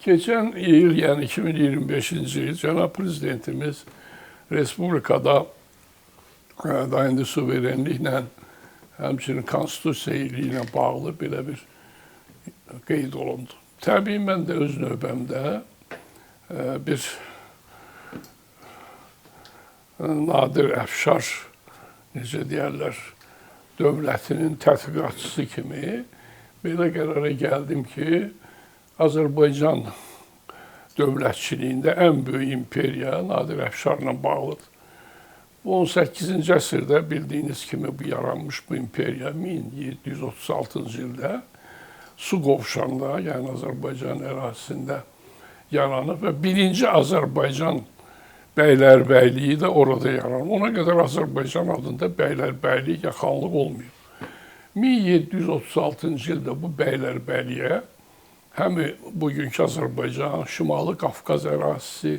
Keçən il, yəni 2025-ci il, cənab prezidentimiz Respublikada da indi suverenliklə, həmçinin konstitusiya ili ilə bağlı belə bir qeyd olundu. Təbii mən də öz növbəmdə bir Nadir Əfşar, necə deyərlər, dövlətinin tədqiqatçısı kimi belə qərara gəldim ki, Azərbaycan dövlətçiliyində ən böyük imperiya Nadir Əfşarla bağlıdır. Bu 18-ci əsrdə bildiyiniz kimi bu yaranmış bu imperiya 1736-cı ildə su qovşanda, yəni Azərbaycan ərazisində yaranıb və birinci Azərbaycan bəylərbəyliyi də orada yaranıb. Ona qədər Azərbaycan adında bəylərbəylik ya xanlıq olmayıb. 1736-cı ildə bu bəylərbəyliyə həm bugünkü Azərbaycan, Şimali Qafqaz ərazisi,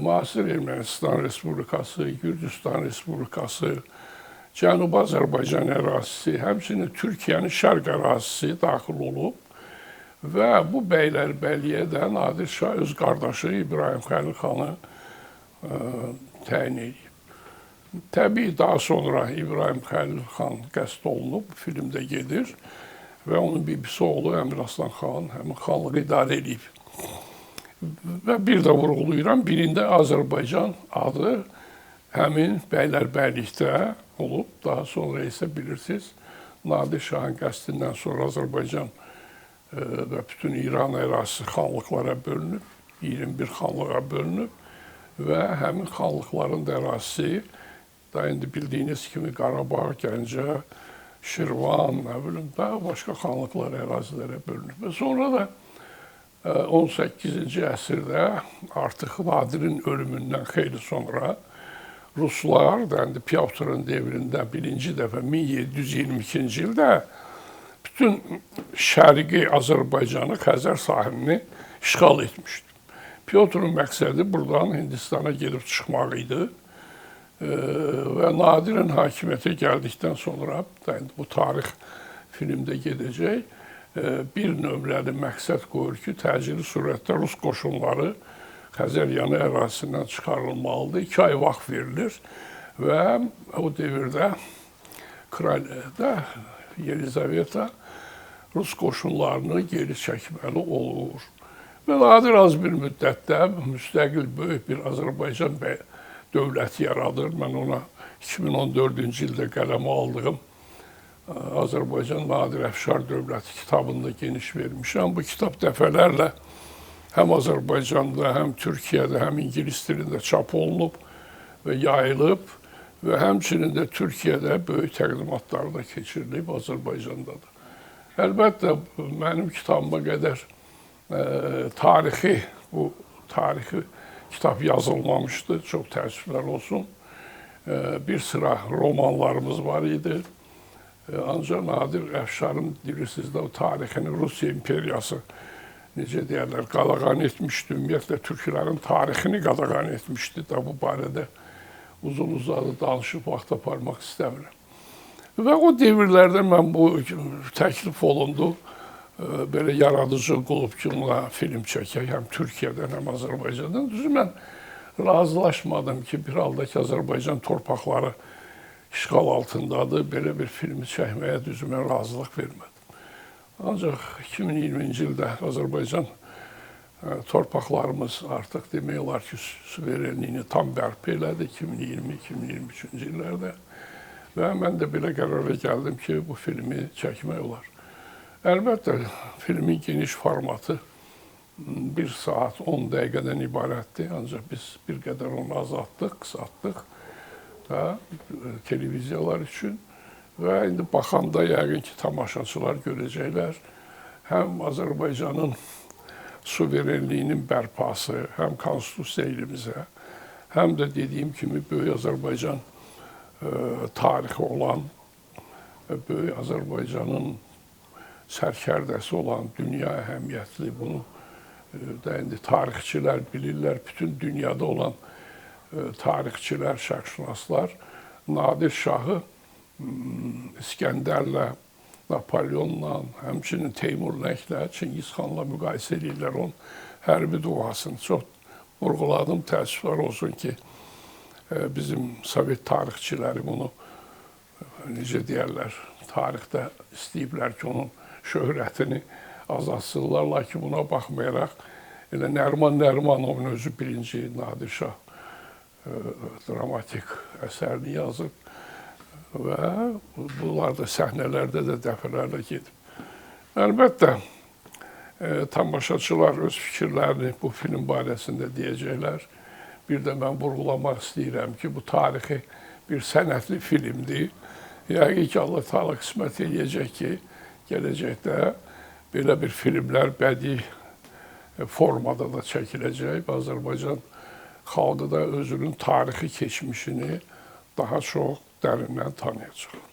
müasir Ermənistan Respublikası, Gürcüstan Respublikası, Cənubi Azərbaycan ərazisi, həmçinin Türkiyənin şərq ərazisi daxil olub və bu bəylərbəyliyə də Nadir Şah öz qardaşı İbrahim Xəlil xanı təyin edib. Təbii daha sonra İbrahim Xəlil xan qəsd olunub, filmdə gedir və onun bibisi oğlu Əmir Aslan xan həmin xanlığı idarə edib. Və bir də vurğulayıram, birində Azərbaycan adı həmin bəylərbəylikdə olub. Daha sonra isə bilirsiniz, Nadir Şahın qəsdindən sonra Azərbaycan və bütün İran ərazisi xanlıqlara bölünüb, 21 xanlığa bölünüb və həmin xanlıqların da ərazisi, da indi bildiyiniz kimi Qarabağ, Gəncə, Şirvan, nə bilim, daha başqa xanlıqlar ərazilərə bölünüb. Və sonra da 18-ci əsrdə artıq Nadirin ölümündən xeyli sonra Ruslar, indi Pyotrın devrində birinci dəfə 1722-ci ildə bütün şərqi Azərbaycanı, Xəzər sahilini işğal etmişdi. Pyotrun məqsədi buradan Hindistana gedib çıxmaq idi. Və Nadirin hakimiyyətə gəldikdən sonra, indi bu tarix filmdə gedəcək, bir nömrəli məqsəd qoyur ki, təcili surətdə Rus qoşunları Xəzər yanı ərazisindən çıxarılmalıdır. 2 ay vaxt verilir və o devirdə kraliçə Yelizaveta Rus qoşunlarını geri çəkməli olur. Və Nadir az bir müddətdə müstəqil böyük bir Azərbaycan dövləti yaradır. Mən ona 2014-cü ildə qələmə aldığım Azərbaycan Nadir Əfşar Dövləti kitabında geniş vermişəm. Bu kitab dəfələrlə həm Azərbaycanda, həm Türkiyədə, həm ingilis dilində çap olunub və yayılıb və həmçinin də Türkiyədə böyük təqdimatlar da keçirilib, Azərbaycanda da. Əlbəttə, mənim kitabıma qədər tarixi, bu tarixi kitab yazılmamışdı, çox təəssüflər olsun. Bir sıra romanlarımız var idi. Ancaq Nadir Əfşarın, bilirsiniz də, o tarixini Rusiya imperiyası, necə deyərlər, qadağan etmişdi. Ümumiyyətlə, türklərin tarixini qadağan etmişdi da bu barədə uzun-uzadı danışıb vaxt aparmaq istəmirəm. Və o devirlərdə mən bu təklif olundu, belə yaradıcı qulub ki, ona film çəkək, həm Türkiyədən, həm Azərbaycandan. Düzü, mən razılaşmadım ki, bir halda ki, Azərbaycan torpaqları işğal altındadır, belə bir filmi çəkməyə düzü mən razılıq vermədim. Ancaq 2020-ci ildə Azərbaycan torpaqlarımız artıq demək olar ki, suverenliyini tam bərpa elədi 2020-2023-cü illərdə və mən də belə qərara gəldim ki, bu filmi çəkmək olar. Əlbəttə, filmin geniş formatı 1 saat 10 dəqiqədən ibarətdir, ancaq biz bir qədər onu azaltdıq, qısaltdıq da televiziyalar üçün və indi baxanda yəqin ki, tamaşaçılar görəcəklər həm Azərbaycanın suverenliyinin bərpası, həm konstitusiya ilimizə, həm də dediyim kimi Böyük Azərbaycan tarixi olan, Böyük Azərbaycanın sərkərdəsi olan dünya əhəmiyyətli, bunu da indi tarixçilər bilirlər, bütün dünyada olan tarixçilər, şərqşünaslar Nadir Şahı İskəndərlə, Napoleonla, həmçinin Teymur Lənglə, Çingiz xanla müqayisə edirlər onun hərbi duasını. Çox vurğuladım, təəssüflər olsun ki, bizim Sovet tarixçiləri bunu, necə deyərlər, tarixdə istəyiblər ki, onun şöhrətini azaltsınlar. Lakin buna baxmayaraq, elə Nəriman Nərimanovun özü birinci Nadir Şah dramatik əsərini yazıb və bunlar da səhnələrdə də dəfələrlə gedib. Əlbəttə, tamaşaçılar öz fikirlərini bu film barəsində deyəcəklər. Bir də mən vurğulamaq istəyirəm ki, bu tarixi bir sənətli filmdir. Yəqin ki, Allah Teala qismət eləyəcək ki, gələcəkdə belə bir filmlər bədii formada da çəkiləcək və Azərbaycan xalqı da özünün tarixi keçmişini daha çox dərindən tanıyacaq.